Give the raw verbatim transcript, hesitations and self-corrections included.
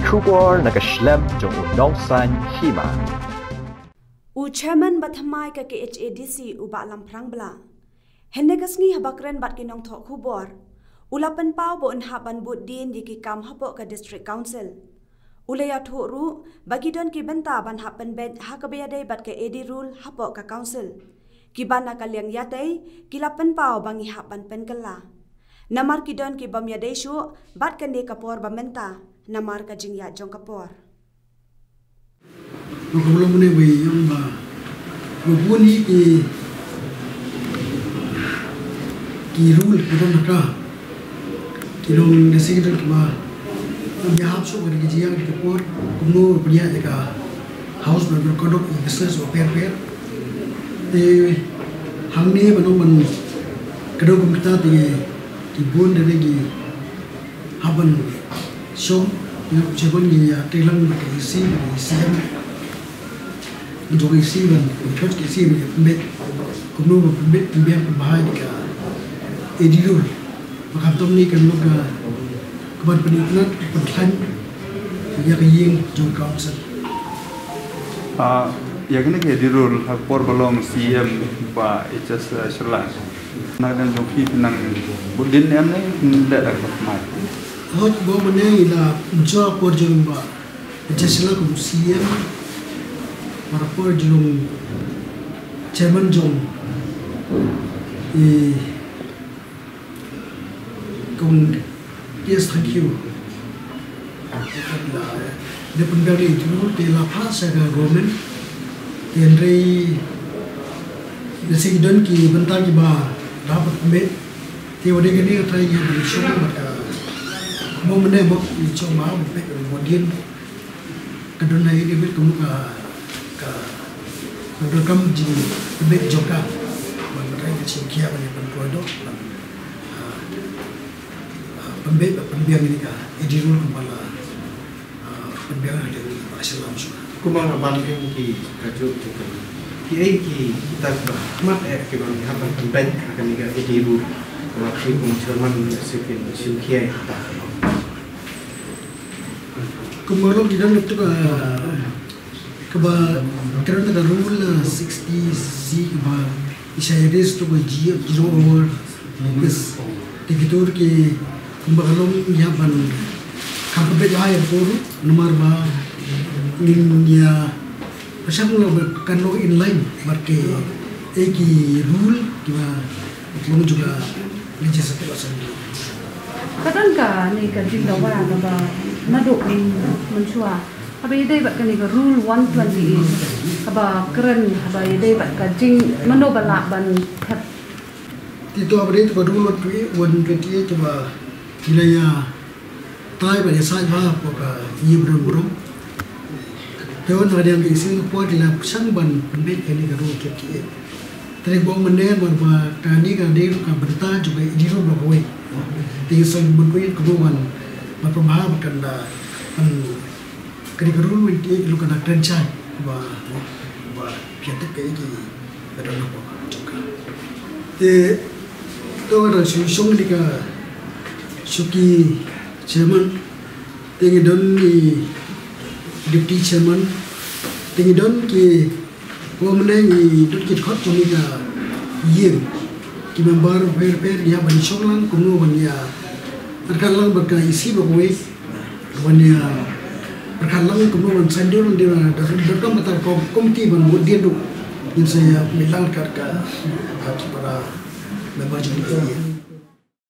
Khubor na ka shlem jong u nongsan hima. U chairman ba thymmai ka K H A D C u Bah Lamphrang Blah. Hynne ka sngi haba kren bad ki nongthoh khubor, u la pynpaw ba un hap ban bud dien ïa ki kam hapoh ka District Council. U la ïathuh ruh ba ki don ki bynta ban hap pynbeit ha kaba ïadei bad ka A D rule hapoh ka Council. Kiba na ka liang ïatei ki la pynpaw ba ngi hap ban pynkylla. Namar ki don ki bym ïadei shuh bad kane ka por ba mynta namar ka jingïaid jong ka por. Nga ka long ne wei ïa ba ba bun hi ki ki rule ki don ka ki long ne sing don ba ba hap shuh ka ki jia ki por kumno pynïaid ka house ba ka dok business ba per per. Te hangne ba nong ban ka dok kumta te ki bun de ki hap ban shong ïa u chairman ngi ïa te lang ba ka E C ba ka E C em. Ngi jong E C ban pynkhot ka E C ban pynbeit kumno ban pynbeit pynbiang pynbha ïa ka A D rule. Ba khamtam ne kan long ka ka ban pynitynnad pynkhlaiñ ïa ka ïing jong ka council. Ah, ïa kane ka A D rule ha ka por ba long C M Bah H S Shylla. Na ka liang jong phi phi nang bud dien em ne phi leh da ka mai? Hooid, ba mynne ïa la mynta por jong Bah H S Shylla kum C M, para por jong chairman jong i kum Yes, thank you. La, da pynbiang ïa u te la pass ïa ka government. Te hynrei da shu don ki bynta kiba da pat pynbeit. Te wat ïa kane ka trai ïa ka shong bad ka mo mynne mo i shong ma u peit u mo dien. Ka don ha ïa ka bit ka mut ka ka ka donkam jingpynbeit jong ka. Ban batai ka jingkhia ban ïa pynkloi doh ban ah, ah, pynbeit ba pynbiang ïa ka A D rule kumba la ah, pynbiang ha ïa ka Bah Shylla. Kumba nga ban ïa ki kajuh jong ka ki ei ki kita kiba mat eh kiba ngi hap ban pynbeit ha kane ka A D rule. Kumba ki kum chairman shu kin shu khia ïa kita. Kumba long ki don tu ka kaba kren ka rule sixty C kaba i sa ïa raise tu ka zero hour notice. Te ki tur ki kumba ka long ïa ban kam pynbeit ïa ka tur namar ba ngin ïa pyrshang long ba kan long in line bad ki ei ki rule kiba long jong ka Legislative Assembly. Ka don kane ka jingdawa kaba naduh mynshuwa haba ïadei bad kane ka Rule one twenty-eight kaba kren haba ïadei bad ka jing mano ba lah ban thep. Te to haba dei to ka Rule one twenty-eight, one twenty-eight kaba ki la ïa tai bad ïa said bha hapoh ka ïing ba don burom. Te wan ha ka liang ka E C ka por ki la pyrshang ban pynbeit kane ka Rule twenty-eight. Te lei ba ong mynne ba kane ka dei ka bynta jong ka A D rule ba kawei. Te ngi sngewbha ban pynbeit kumno ban pynbha ba kan da ban kane ka rule twenty-eight ka long ka da kren shai ba ba phi tip kaei ki ba don hapoh jong ka. Te to ka da shu shong kane ka shuki chairman. Te ngi don i deputy chairman. Te ngi don ki Ko mynne ngi dut ki dkhot jong ngi ka ïing. Ki member pher pher ngi hap ban shong lang kumno ban ïa pyrkhat lang bad ka E C ba kawei ban ïa pyrkhat lang kumno ban saiñdur lang dei na da dot kam bata ko komiti ban bud dien du. Ngin sa ïa mih lang kat ka ki para member jong ngi.